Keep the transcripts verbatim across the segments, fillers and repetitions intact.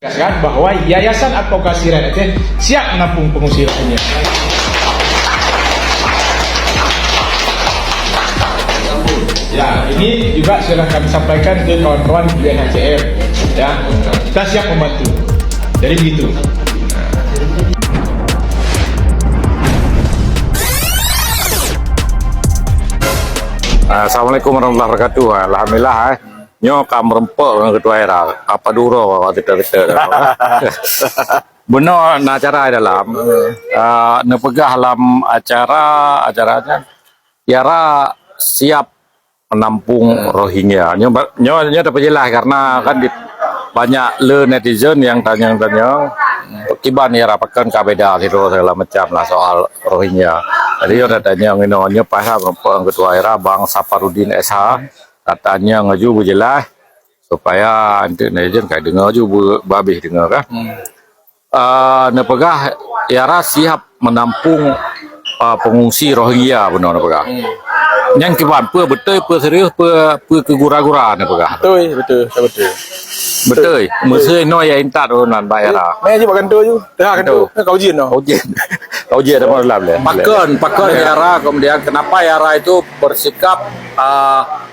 Tegaskan bahwa Yayasan Advokasi Rakyat Aceh siap menampung pengungsi Rohingya. Ya, ini juga sudah kami sampaikan ke kawan-kawan U N H C R. Ya, kita siap membantu. Jadi begitu. Assalamualaikum warahmatullahi wabarakatuh. Alhamdulillah, eh. Nyoe ka meureumpok ngon Ketua Era, ka padum uroe ka teuka-teuka. Bunoe na acara dalam, eh, neupeugah lam acara, acara nyan, Era siap menampung Rohingya. Nyoe ba-, nyoe, nyoe tapeujeulaih karena kan di, banyak le netizen nyang tanyong-tanyong, kiban Era pakon ka beda sidroe segala macam lah soal Rohingya. Jadi nyoe tatanyong inoe, nyoe payah meureumpok ngon Ketua Era Bang Saparudin S H. Ka tanyong laju beujeulaih supaya eunteuk netizen ka deungoe ju beu-, beubabeh deungoe kan. Hmm. Ah, neupeugah Era siap menampung, ah, pengungsi Rohingya bunoe neupeugah. Hmm. Nyan kiban, peue beutôi, peue serius, peue, peue keu gura-gura neupeugah. Beutôi, beutôi, beutôi. Beutôi. Beutôi. Meuseu inoe ya intat uronan Bang Era. Eh, meh ju bak kantor ju. Dah kantor. Kantor. Ka ujian noh. Ujian. Ka ujian dah malam dah. Pakon, pakon Era, kemudian kenapa Era itu bersikap, ah,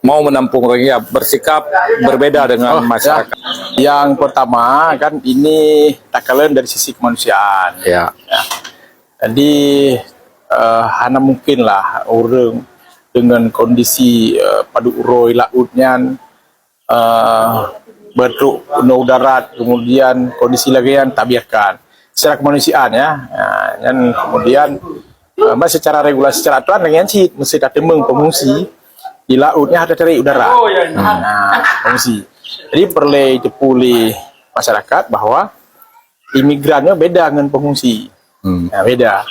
mau menampung Rohingya, bersikap berbeda dengan masyarakat. Yang pertama kan ini takalon dari sisi kemanusiaan. Ya. Ya. Jadi, eh, hana mungkin lah ureueng dengan kondisi, eh, padum uroe laôt nyan, eh, beutrok unoe u darat, kemudian kondisi lagèe nyan tabiarkan. Secara kemanusiaan ya, eh, nyan kemudian, eh, bah secara regulasi, secara aturan lagèe nyan cit, meusti tateumeung pengungsi di laôt nyan harôh tatarek u darat. Nah, pengungsi. Jadi peureulèe jiteupeue lé masyarakat bahwa imigran nyoe beda ngon pengungsi. Hmm. Nah, beda.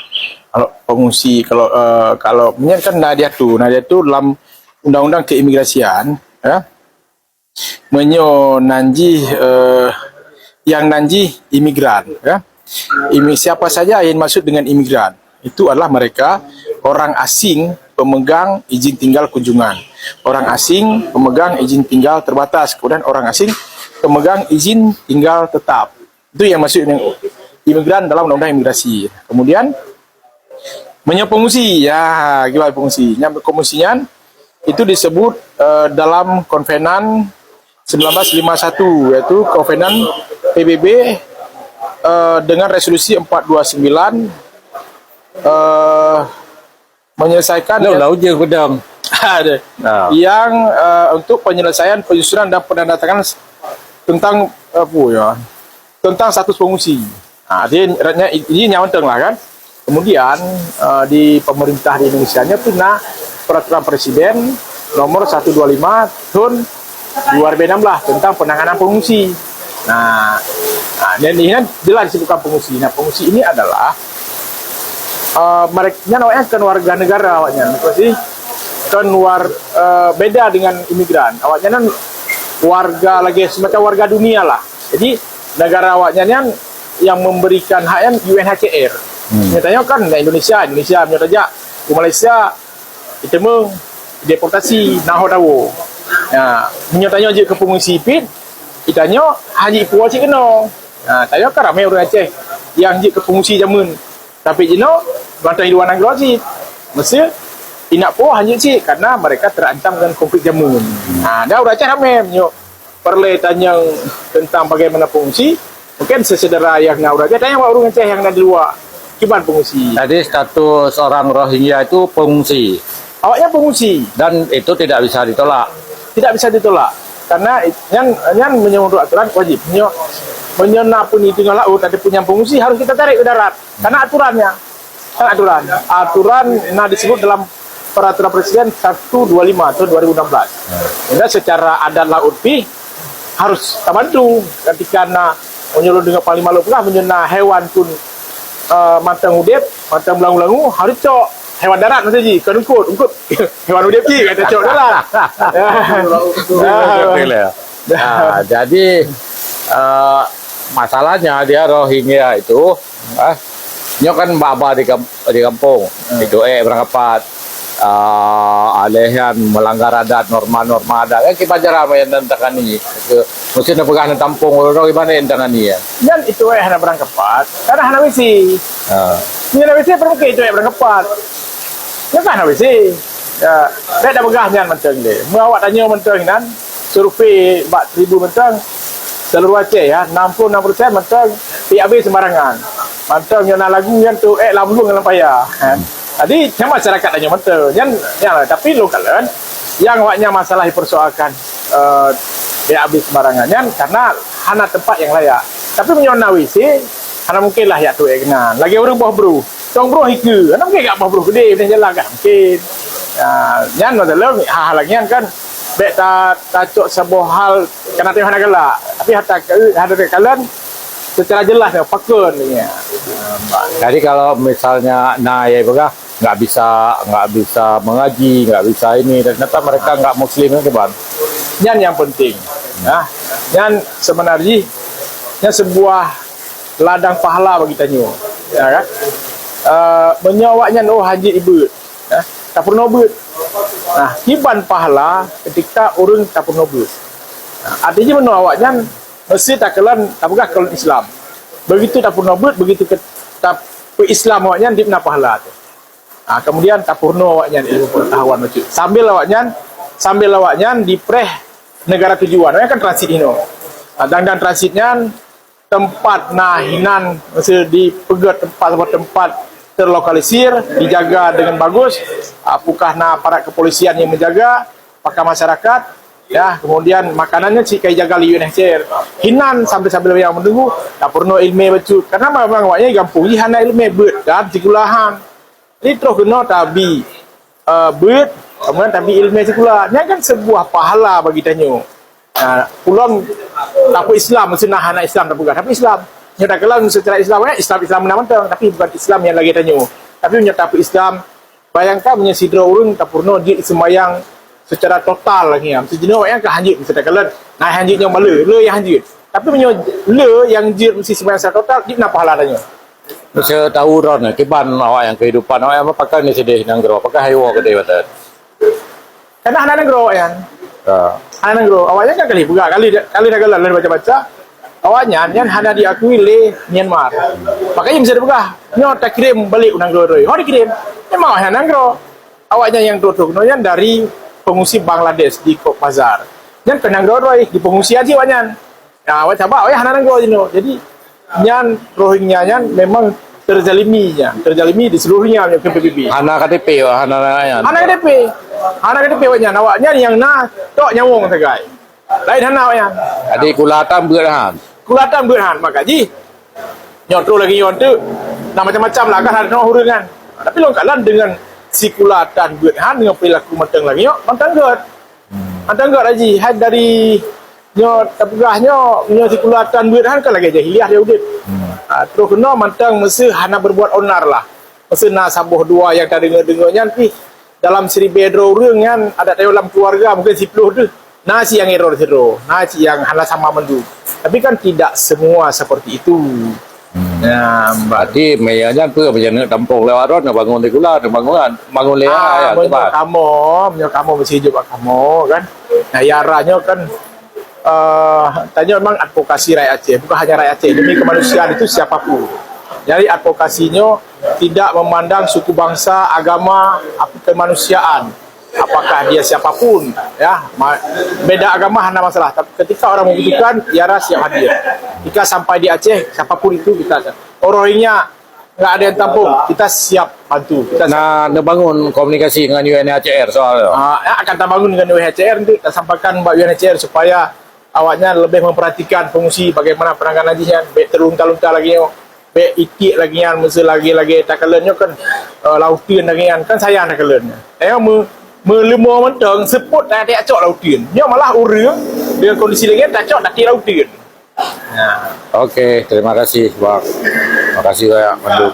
Kalau pengungsi, kalau, eh, kalau nyan kan na diatur, na diatur lam undang-undang keimigrasian, ya. Meunyoe nan jih, eh, yang nan jih imigran, ya. Imi-, siapa saja yang dimaksud dengan imigran? Itu adalah mereka orang asing pemegang izin tinggal kunjungan, orang asing pemegang izin tinggal terbatas, kemudian orang asing pemegang izin tinggal tetap. Itu yang maksud dengan imigran dalam undang-undang imigrasi. Kemudian, meunyoe pengungsi, ya, kiban pengungsi. Nyan pengungsi nyan itu disebut, eh, dalam Konvenan sembilan belas lima satu, yaitu Konvenan P B B, eh, dengan Resolusi empat dua sembilan, eh, menyelesaikan. Loh, ya, lah ujian pedang. Ada. Ah. Yang, eh, untuk penyelesaian penyusunan dan penandatanganan s-, tentang, eh, apa ya, tentang status pengungsi. Ha, jadi, ratnya i-, ini nyawanteng lah kan. Kemudian, eh, di pemerintah di Indonesia nya tu na peraturan presiden nomor satu dua lima tahun dua ribu enam belas tentang penanganan pengungsi. Nah, nah, dan ini kan jelas disebutkan pengungsi. Nah, pengungsi ini adalah, eh, mereka nyan awaknyan kan warga negara awaknyan. Apa sih? Kan war-, eh, beda dengan imigran. Awaknyan kan warga lagi semacam warga dunia lah. Jadi, negara awaknyan nyan yang memberikan hak nyan U N H C R. Hmm. Nyatanya kan Indonesia, Indonesia meunyoe tajak ke Malaysia, iteumeung, deportasi, na ho tawoe. Ya, meunyoe tanyoe jeuet keu pengungsi pit, itanyoe hana jipuwoe cit keunoe. Ha, tanyoe kan ramé ureueng Aceh nyang jeuet keu pengungsi jameun. Tapi jinoe mantong di luwa nanggroe cit. Meuseu inak po hana jeuet cit karena mereka terancam dengan konflik jameun. Ha, dan ureueng Aceh ramé meunyoe peureulèe tanyong tentang bagaimana pengungsi, mungkin syedara nyang na ureueng Aceh, tanyong bak ureueng Aceh nyang na di luwa, kiban pengungsi. Jadi status orang Rohingya itu pengungsi. Awaknyan pengungsi. Dan itu tidak bisa ditolak. Tidak bisa ditolak. Karena it-, nyan, nyan meunyoe menurut aturan wajib. Meunyoe, meunyoe na pun di teungoh laôt ada pun nyang pengungsi harus kita tarik ke darat. Karena aturannya. Kan aturan. Aturan na disebut dalam Peraturan Presiden satu dua lima tahun dua ribu enam belas. Jadi secara adat laut pih harus tabantu ketika na meunyoe deungon Panglima Laut peugah meunyoe na hewan pun, eh, mantong udeb, mantong belangu-langu, harus cok hewan darat masa jih, kon eungkôt, eungkôt hewan udeb cit, ka tacok darat. Betul lah. Ah, jadi, eh, masalahnya dia Rohingya itu, eh, nyoe kan ba-ba di kam-, di kampung, itu eh berangkapat, ah, alèh nyan meulanggar adat, norma-norma adat. Kan kiban cara meunan tangani. Meusti neupeugah neutamong uroe-uroe, kiban cara tangani nyan. Nyan itu éh hana barang kepat, karena hana W C. Ha. Nyan hana W C, peue mungken itu éh barang kepat. Nyan kan hana W C. Ya, bèk tapeugah nyan mantong deh. Meu awak tanyoe mantong nan, survei bak tribu mantong, seluruh Aceh ya, enam puluh enam persen mantong piep abéh sembarangan. Mantong nyoe na lagu nyan tu ék lam lueng lam paya. Ha. Jadi, nyan masyarakat tanyoe mantong. Nyan, nyan lah. Tapi lôn kalon, nyang awaknyan masalah dipersoalkan, eh, piep abéh sembarangan nyan karena hana tempat nyang layak. Tapi meunyoe na W C, hana mungken lah jak tuek keunan. Lagèe ureueng boh bruh. Tong broh ikeue, hana mungken jak boh broh keudéh, bak jalan kan mungken. Ya, nyan masalah hal-hal lagèe nyan kan. Bèk ta-, tacok saboh hal kana teuh hana galak. Tapi hata ke-, hana teuh kalon secara jelas pakon dia. Jadi kalau misalnya na nyang peugah nggak bisa, nggak bisa mengaji, nggak bisa ini, ternyata mereka nggak muslim kan, Bang? Nyan yang penting. Nah, nyan sebenarnya nyan sebuah ladang pahala bagi tanyoe. Ya kan? Eh, meunyoe awaknyan, oh, hanjeuet ibeuet, ya, tapeurunoe beuet. Nah, kiban pahala ketika ureueng tapeurunoe beuet. Nah, artinya meunyoe awaknyan meusti takalon, tapeugah kalon Islam. Begitu tapeurunoe beuet, begitu ke-, tapeu-Islam awaknyan, dibri pahala tu. Ah, kemudian tapeurunoe awaknyan ilmu pengetahuan bacut. Sambil awaknyan, sambil awaknyan dipreh negara tujuan. Awaknyan kan transit inoe. Ah, dan, dan transit nyan tempat na hinan, maksud dipeugöt tempat, sebuah tempat terlokalisir, dijaga dengan bagus, apakah na aparat kepolisian yang menjaga, apakah masyarakat, ya, kemudian makanannya cit ka dijaga lé U N H C R. Hinan sambil-sambil nyang menunggu, tapeurunoe ileumèe bacut. Karena memang awaknyan gampông jih hana ileumèe, beuet kan sikulahan. Jadi troh keunoe tabi, eh, beuet, kemudian tabi ileumèe sikula. Nyan kan sebuah pahala bagi tanyoe. Nah, ulôn tapeu-Islam, maksudnya hana Islam tapeugah, tapi Islam. Nyoe takalon secara Islam, eh, Islam, Islam meunan mantong, tapi bukan Islam nyang lagèe tanyoe. Tapi nyoe tapeu-Islam, bayangkan meunyoe sidroe ureueng tapeurunoe jeuet seumayang secara total lagèe nyan. Sijinoe awaknyan ka hanjeuet, misalnya takalon, na hanjeuet nyang ba le, le nyang hanjeuet. Tapi meunyoe le nyang jeuet meusti seumayang secara total, dibri pahala tanyoe. Meuseu tahu droeneuh, kiban awaknyan kehidupan awaknyan, apakah ni sideh nanggroe, apakah hai woe keudeh watèe? Karena hana nanggroe awaknyan. Ya. Hana nanggroe. Awaknyan kan kali peugah, kali, kali takalon lé baca-baca. Awaknyan nyan hana diakui lé Myanmar. Makanya bisa dipeugah, nyoe takirém balek u nanggroe droe. Ho dikirém. Memang awaknyan nanggroe. Awaknyan nyang troh-troh keunoe nyan dari pengungsi Bangladesh di Cox's Bazar. Nyan kon nanggroe droe, di pengungsian cit awaknyan. Ya, awak sabab awak hana nanggroe jinoe. Jadi, nyan Rohingya nyan memang terzalimi nyan, terzalimi di seluruh dunia nyan keu P B B. Hana K T P, hana nyan. Hana K T P. Hana K T P awaknyan. Awaknyan nyang na tok nyawöng sagai. Laén hana awaknyan. Jadi kulatan beuet han. Kulatan beuet han, maka jih. Nyoe troh lagèe nyoe teuk. Na macam-macam lah kan, hana ureueng kan. Tapi lôn kalon deungon sikulatan beuet han, deungon perilaku mantong lagèe nyoe, mantong gèt. Mantong gèt haji, hai dari nyoe tapeugah nyoe, nyoe sikulatan beuet han kan lagèe jahiliyah dia udép. Hmm. Ah, troh keunoe mantong meuseu hana berbuat onar lah. Meuseu na saboh dua nyang tadeungoe-deungoe nyan pih dalam siribèe droe ureueng nyan adak tayoe lam keuluwarga mungken siploh deuh. Na cit nyang error sidroe, na cit nyang hana sama mandum. Tapi kan tidak semua seperti itu. Hmm. Ya, berarti meunyoe nyan peue, meunyoe neuk tampông lewat droe, neubangun sikula, neubangun, bangun lé Ah, ya, meunyoe tepat. Kamoe, meunyoe kamoe meusidroe bak kamoe kan. Nah, ya, arah nyoe kan, eh, tanyoe memang advokasi rakyat Aceh, bukan hanya rakyat Aceh, demi kemanusiaan itu siapapun. Jadi advokasi nyoe tidak memandang suku bangsa, agama, apa kemanusiaan. Apakah dia siapapun, ya, ma-, beda agama hana masalah. Tapi ketika orang membutuhkan, Yara siap hadir. Jika sampai di Aceh, siapapun itu kita akan. Orang Rohingya, nggak ada yang tampung, kita siap bantu. Kita siap. Nah, neubangun komunikasi dengan U N H C R soal tu. Ah, ya, akan tabangun dengan U N H C R nanti, tasampaikan bak U N H C R supaya awaknyan lebih memperhatikan pengungsi, bagaimana penanganan jih nyan, bèk terlunta-lunta lagèe nyoe. Bèk itiek lagèe nyan, meuseu lagèe-lagèe takalon nyoe kan, eh, lam uteuen lagèe nyan, kan sayang takalon nyan. Tanyoe meu-, meuleumo mantong, seupôt tajak cok lam uteuen. Nyoe malah ureueng deungon kondisi lagèe nyan tacok tatiek lam uteuen. Nah. Oke, terima kasih, Bang. Makasih banyak, Mandum.